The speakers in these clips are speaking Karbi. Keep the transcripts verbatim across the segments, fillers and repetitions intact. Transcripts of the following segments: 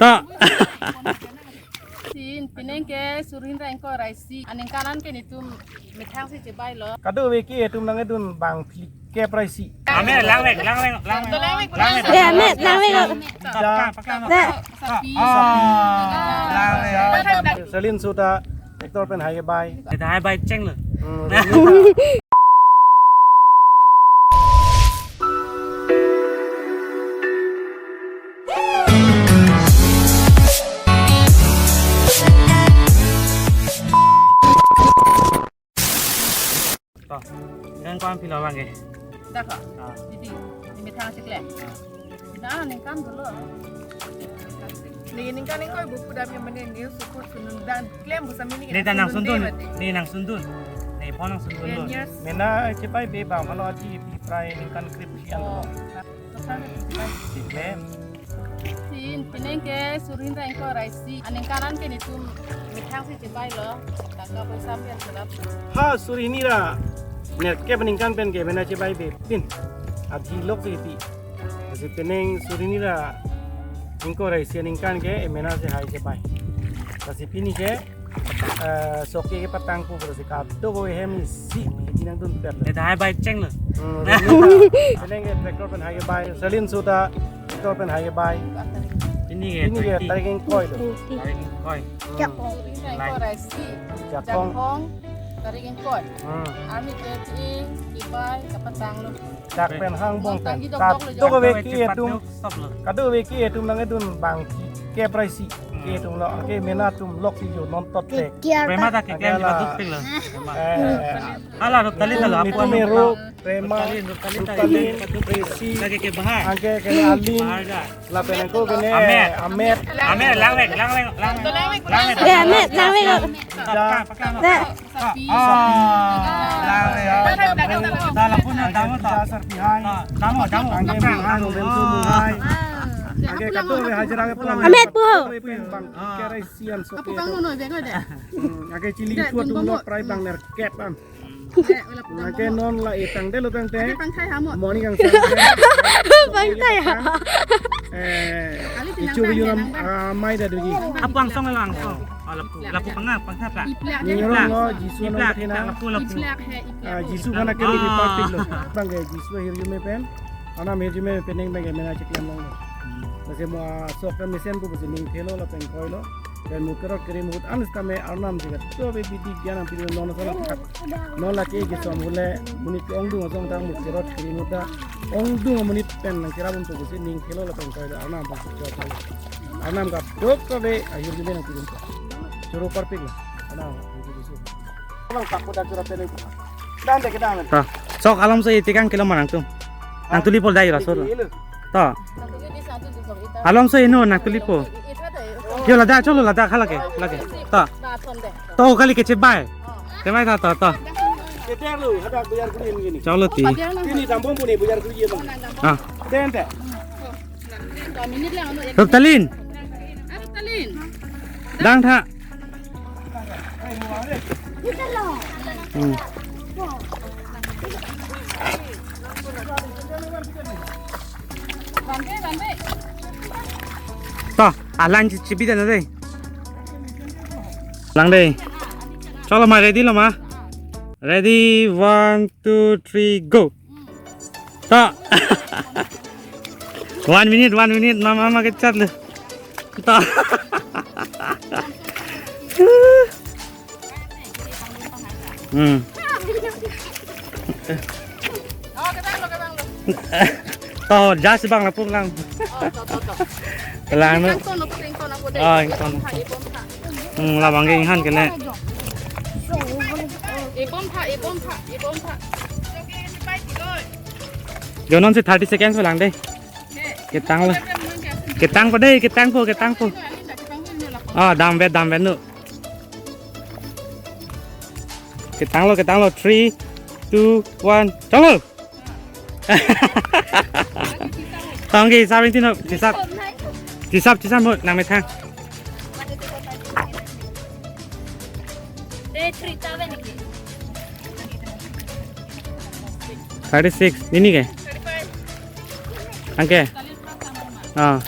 To. Sin, pining ke suri hini ra ingkoi ra isi. Aningkan an ke netum methang si chebai lo. Kadokave ke etum nangkedun bang phlikep ra isi. Amet, langvek, langvek, langvek. Langvek. Langvek. Ya, Amet, langvek. Paklang, paklang. Nah. Sapi. Oh, langvek. Selin suta, tractor pen hai kebai. Dah hai bai cheng lo. Hmm, To, nang ko-an philo abang ke? Dak ko? Ah. Didi, di methang si klem. Ah. Dah, ningkan dolo. Ne ningkan ingkoi bu pudam yang mana ne sukut sunun dan klem bu sami ne. Ne dah nang sundun. Ne nang sundun. Ne pon nang sundun lo. Ten years. Mena chebai be bang, kalau aji pi prai ningkan krip sian dolo. Oh. Si klem. Sin, pining ke suri hini ra ingkoi ra isi. Aningkan an ke netum methang si chebai lo. Tangka poisa pen sedap. Ha, suri hini ra nerkep aningkan pen ke mena chebai be pin. Aji lok si pi. Lasi pining suri hini ra ingkoi ra isi aningkan ke mena si hai chebai. Lasi pini ke, eh, sok ke patang pu, lasi kadokave hem isi di nangdun per. Ne dah hai bai cheng lo. Hmm, pining ke tractor pen hai kebai. Selin suta tractor pen hai kebai. Pini ke, pini ke twenty. Tarik ingkoi lo. Tarik ingkoi. Hmm. Jakong. Suri hini ra ingkoi ra isi. Jakong. Jakong. Tarik ingkoi. Hmm. Army ke ti kebai kapatang lo. Dak pen hang bong pen. Tanggi dokdok lo. Kadokave ke etum, kadokave ke etum nangkedun bang phlikep ra isi. Hmm. Ke etum lo, ke mena atum lok si jo non tot tek. Prema dak ke klem duk pik lo. Eh. Hala Ruptalin lo, apo netum anu Ruptalin, Ruptalin, Ruptalin, Ruptalin, Presi. Lake ke bahar. Anke ke Alin. Bahar ga. Lapen ako ke ne Amet. Amet. Amet, langvek, langvek, langvek. Langvek. Eh, Amet, langvek. Paklang, paklang. Nah. Sapi. Ah, langvek. Dah lapu na damo ta. Dasar pihai. Ah, damo, damo. Angke pihai, damo. Angke kadokave hajira ke pulang. Amet pu. Bang, kere sian sopi. Apu kang nono bego de. Hmm, angke chili deh, ikut dong lo prai bang nerkep an. Deh, wala pu kang nono. Angke non la etang deh lo tangte. Ade pangthai ha mo. Morning kang sa. Pangthai ha. Eh, ichu yunam, ah, mai dah dulu. Apu angsong lo angsong. Oh, lapu, lapu panga, pangthap la. Iplak. Ni rong lo, Jisu nang iplak, kathina. Iplak, lapu, lapu. Iplak he, iplak. Ah, Jisu kana kiri di partik lo. Bang ke Jisu hirjume pen. Arnam hirjume pen neng bang ke mena cheklem longlo. Lasi mo, ah, sok kan mesen pu pusi ning thelo lapen ingkoi lo. Pen mo kerot kiri mo hut an sitame Arnam si kadokave bidi gyan nangpilo non asonthot. Non lake ke som hule monit ke ongdung asonthot mo kerot kiri mo ta. Ongdung amonit pen nangkirap un pu pusi ning thelo lapen ingkoi lo Arnam pen si chot lo. Arnam kadokave ahirjume nangpidun ta. Choro parpik lo. Arnam, nangpidun so. Abang paku dak choro pele. Dan deh kedang. Ta. Sok Alomso itikang kilo manang tum. Nangtuli pol dai raso. Ilo. Ta. Alomso ino nangtuli po. Yo ladak cholo ladak halake, lake. Ta. To kali ke chebai. Chebai ta, ta, ta. Keter lo, hadak buyar kurin gini. Cholo ti. Ini tampung puni buyar kurin bang. Ah. Den te. Ruptalin. Dang tha. Hmm. To, alang chi-, chibi dana dei. Lang dei. Cholo ma, ready lo ma? Ready, one, two, three, go. To. One minute, one minute, mama, mama kechat lo. To. Hmm. To, jas bang lapu lang. Lang no. Ington, ington, ington, ington. Ah, ington. Ington, ington. Hmm, labang ke inghan kene. Ipon tha, ipon tha, ipon tha. Jo non si thirty seconds lang dei. Ketang lo. Ketang po dei, ketang po, ketang po. Ah, dam vet, dam vet nu. Ketang lo, ketang lo. Three, two, one. Chalo. Tong ke, sabing tino, chisap. Chisap, chisap mo, nang methang. Thirty six, nini ke? Angke? Ah.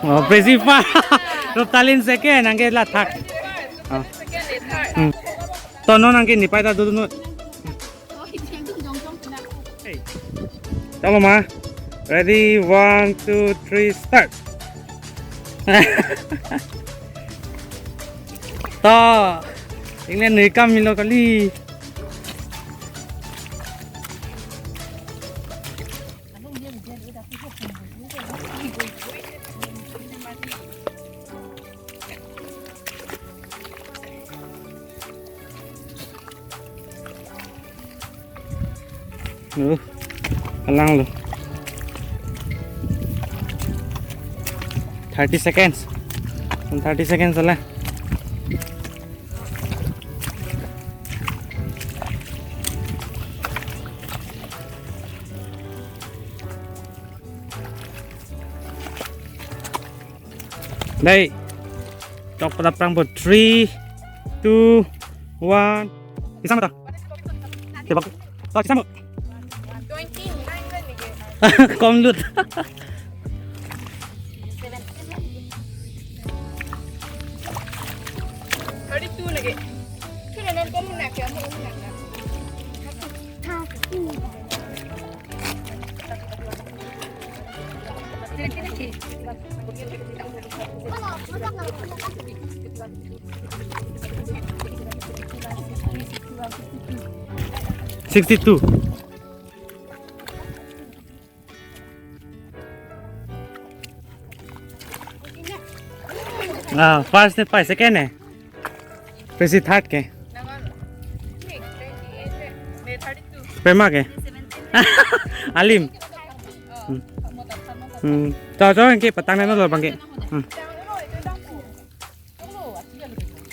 Oh, Presi first. Ruptalin second, nangke la thak. Oh. Hmm. Tono nangke nipai ta dulu. Hey. Chalo ma. Ready, one, two, three, start. To. Ingle nui kam milo kali. Lo, kalang lo. Thirty seconds. Thirty seconds ala. Dei. Chok pada prang bo, three, two, one. Kisam ta? Tebak. Ta kisam. Kom lut. Thirty-two lagi. Sudah nonton menak ya, mau menak ya. Sixty-two. Ah, first ne pai, second ne? Presi third ke? Pema ke? Alim. Hmm. Hmm. To, to, ke patang nanglo bang ke. Hmm.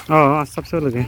Oh, asap so lagi.